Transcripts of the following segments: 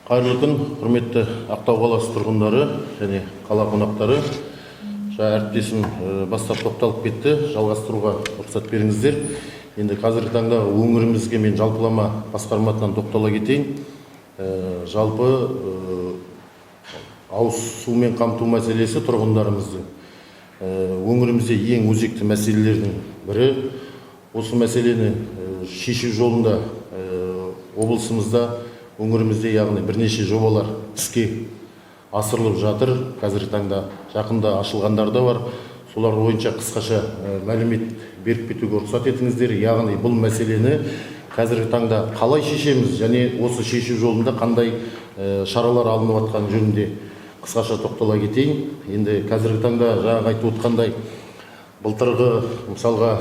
Қайырлы күн, құрметті Ақтау қаласы тұрғындары және қала қонақтары! Жаңа әріптесім бастап тоқталып кетті, жалғастыруға рұқсат беріңіздер. Енді қазіргі таңдағы өңірімізге мен жалпылама басқарма атынан тоқтала кетейін. Жалпы ауыз сумен қамту мәселесі тұрғындарымызды өңірімізде ең өзекті мәселелердің бірі. Осы мәселені шешу жолында облысымызда, өңірімізде, яғни бірнеше жобалар іске асырылып жатыр. Қазіргі таңда жақында ашылғандар да бар. Солар бойынша қысқаша мәлімет беріп кетуге рұқсат етіңіздер. Яғни бұл мәселені қазіргі таңда қалай шешеміз және осы шешу жолында қандай шаралар алынып жатқаны жөнінде қысқаша тоқтала кетейін. Енді қазіргі таңда жаңағы айтып отқандай, былтырғы, мысалға,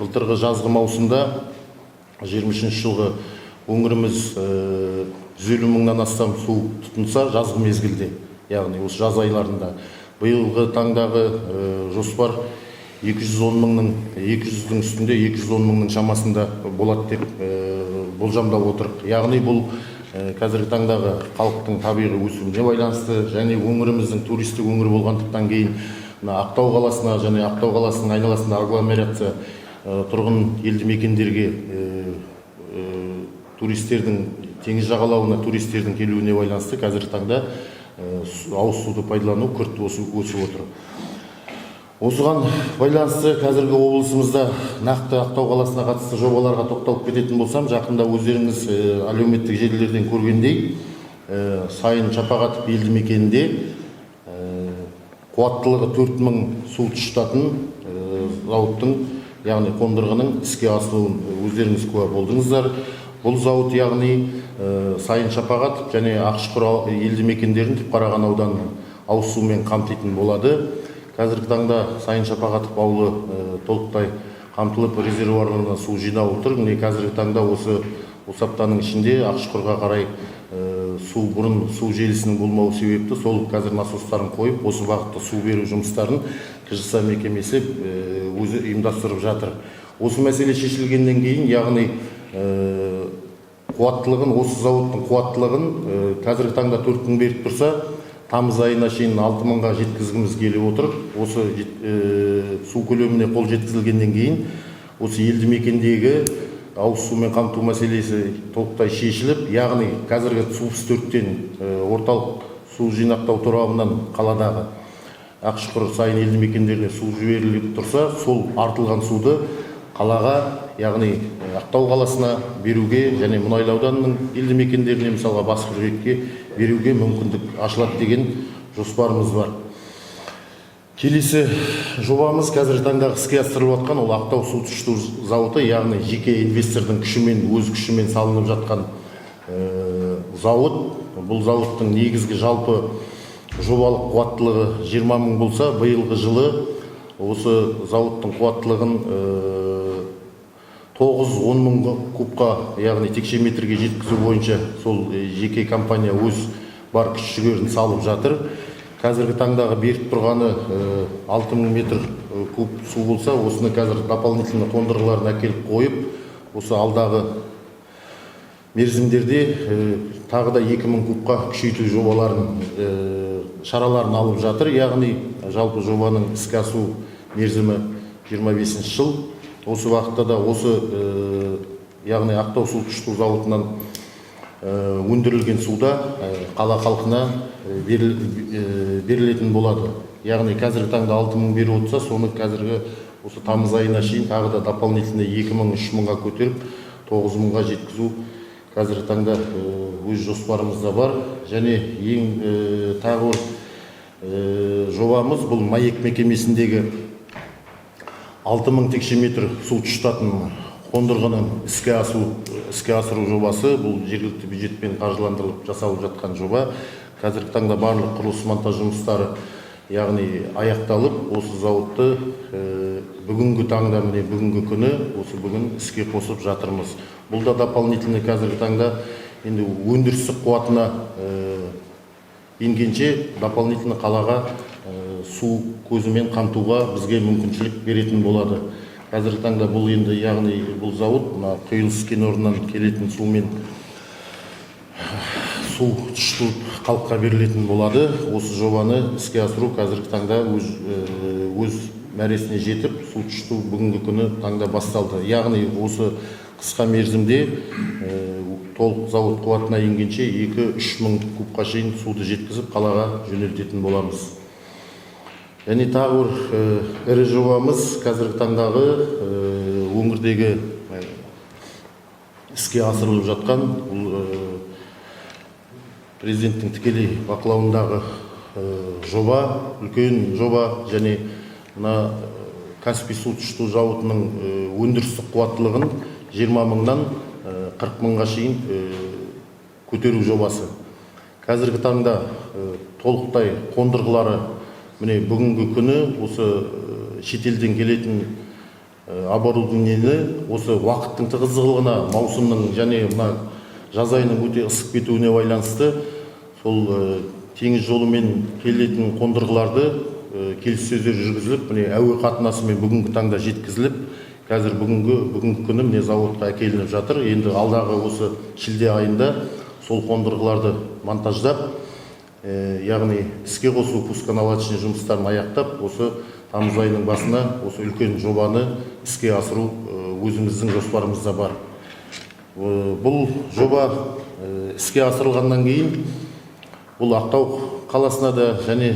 былтырғы жазғы маусымда, 23-жылғы өңіріміз 150 мыңнан астам су тұтынса жазғы мезгілде, яғни осы жаз айларында, биылғы таңдағы жоспар 210 мыңның, 200-дің үстінде, 210 мыңның шамасында болады деп болжамдап отырық. Яғни бұл қазіргі таңдағы халықтың табиғи өсуіне байланысты және өңіріміздің туристік өңір болғандықтан кейін мына Ақтау қаласына және Ақтау қаласының айналасында агломерация, тұрғын елді мекендерге туристердің, теңіз жағалауына туристердің келуіне байланысты қазіргі таңда ауыз суды пайдалану күрт өсіп отыр. Осыған байланысты қазіргі облысымызда нақты Ақтау қаласына қатысты жобаларға тоқталып кететін болсам, жақында өздеріңіз әлеуметтік желілерден көргендей, Сайын Шапағатов елді мекенінде қуаттылығы 4000 су тұщытатын зауыттың, яғни қондырғының іске асуын өздеріңіз куә болдыңыздар. Бұл зауыт, яғни Сайын Шапағатов және Ақшұқыр елді мекендерін Түпқараған ауданының ауыз сумен қамтитын болады. Қазіргі таңда Сайын Шапағатов ауылы толықтай қамтылып, резервуарларына су жиналып тұр. Міне, қазіргі таңда осы аптаның ішінде Ақшұқырға қарай су, бұрын су желісінің болмауы себепті, сол қазір насостарын қойып, осы бағытта су беру жұмыстарын КЖСА мекемесі өзі ұйымдастырып жатыр. Осы мәселе шешілгеннен кейін, яғни қуаттылығын, осы зауыттың қуаттылығын қазіргі таңда 4000 беріп тұрса, тамыз айына шейін 6000-ға жеткізгіміз келіп отыр. Осы су көлеміне қол жеткізілгеннен кейін осы елді мекендегі ауыз сумен қамту мәселесі толықтай шешіліп, яғни қазіргі ЦУПС 4-тен, орталық су жинақтау торабынан қаладағы Ақшұқыр, Сайын елді мекендеріне су жіберіліп тұрса, сол артылған суды қалаға, яғни Ақтау қаласына беруге және Мұнайлы ауданының елді мекендеріне, мысалға, Басқұржекке беруге мүмкіндік ашылады деген жоспарымыз бар. Келесі жобамыз, қазіргі таңдағы іске асырылып жатқан, ол Ақтау су тұщыту зауыты, яғни жеке инвестордың күшімен, өз күшімен салынып жатқан зауыт. Бұл зауыттың негізгі жалпы жобалық қуаттылығы 20 мың болса, биылғы жылы осы зауыттың қуаттылығын 9-10 мың кубқа, яғни текше метрге жеткізу бойынша сол жеке компания өз бар күш жігерін салып жатыр. Қазіргі таңдағы беріп тұрғаны 6000 метр куб су болса, осыны қазір дополнительно қондырғыларын әкеліп қойып, осы алдағы мерзімдерде тағы да 2000 кубқа күшейту жобаларын, шараларын алып жатыр. Яғни жалпы жобаның іске асу мерзімі 25 жыл. Осы уақытта да осы яғни Ақтау су тұщыту зауытынан өндірілген суда қала халқына берілетін болады. Яғни қазіргі таңда 6000 беріп отырса, соны қазіргі осы тамыз айына шейін тағы да дополнительно 2000, 3000-ға көтеріп, 9000-ға жеткізу қазіргі таңда өз жоспарымызда бар. Және ең тағы бір жобамыз, бұл МАЭК мекемесіндегі 6000 текше метр су тұщытатын қондырғының іске асыру жобасы. Бұл жергілікті бюджетпен қаржыландырылып жасалып жатқан жоба. Қазіргі таңда барлық құрылыс монтаж жұмыстары, яғни аяқталып, осы зауытты бүгінгі таңда, міне, бүгінгі күні, осы бүгін іске қосып жатырмыз. Бұл да дополнительный қазіргі таңда енді өндірістік қуатына енгенше дополнительно қалаға су көзімен қамтуға бізге мүмкіншілік беретін болады. Қазіргі таңда бұл енді, яғни бұл зауыт мына Құйылыс кен орнынан келетін сумен су тұщытылып халыққа берілетін болады. Осы жобаны іске асыру қазіргі таңда өз мәресіне жетіп, су тұщыту бүгінгі күні таңда басталды. Яғни осы қысқа мерзімде толық зауыт қуатына енгенше 2-3 мың кубқа шейін суды жеткізіп, қалаға жөнелтетін боламыз. Және тағы бір ірі жобамыз қазіргі таңдағы өңірдегі іске асырылып жатқан, бұл президенттің тікелей бақылауындағы жоба, үлкен жоба, және мына Каспий су тұщыту зауытының өндірістік қуаттылығын 20 мыңнан 40 мыңға шейін көтеру жобасы. Қазіргі таңда толықтай қондырғылары, міне, бүгінгі күні осы шетелден келетін оборудованиені осы уақыттың тығыздығына, маусымның және мына жаз айының өте ысып кетуіне байланысты сол теңіз жолымен келетін қондырғыларды келіссөздер жүргізіліп, міне, әуе қатынасымен бүгінгі таңда жеткізіліп, қазір бүгінгі күні, міне, зауытқа әкелініп жатыр. Енді алдағы осы шілде айында сол қондырғыларды монтаждап, яғни іске қосу, пусконаладочный жұмыстарын аяқтап, осы тамыз айының басына осы үлкен жобаны іске асыру өзіміздің жоспарымызда бар. Бұл жоба іске асырылғаннан кейін бұл Ақтау қаласына да және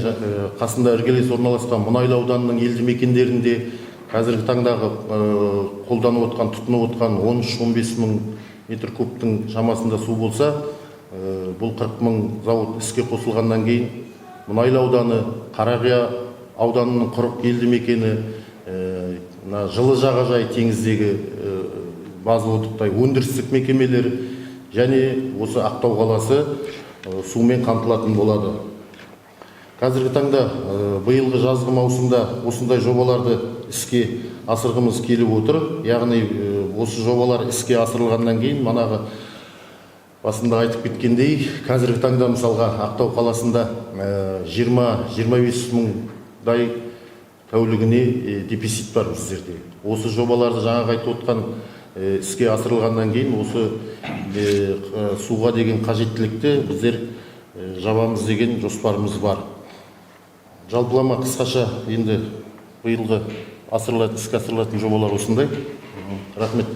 қасында іргелес орналасқан Мұнайлы ауданының елді мекендерінде қазіргі таңдағы қолданып отқан, тұтынып отқан 13-15 мың метр кубтың шамасында су болса, бұл 40 мың зауыт іске қосылғаннан кейін Мұнайлы ауданы, Қарақия ауданының 40 елді мекені, мына жылы жағажай, теңіздегі базалы тұқтай өндірістік мекемелер және осы Ақтау қаласы сумен қамтылатын болады. Қазіргі таңда биылғы жазғы маусымда осындай жобаларды іске асырғымыз келіп отыр. Яғни осы жобалар іске асырылғаннан кейін, манағы басында айтып кеткендей, қазіргі таңда, мысалға, Ақтау қаласында 20-25 мыңдай тәулігіне дефицит бар біздерде. Осы жобаларды жаңағы айтып отқан іске асырылғаннан кейін осы суға деген қажеттілікті біздер жабамыз деген жоспарымыз бар. Жалпылама қысқаша енді биылғы асырылатын, іске асырылатын жобалар осындай. Рахмет.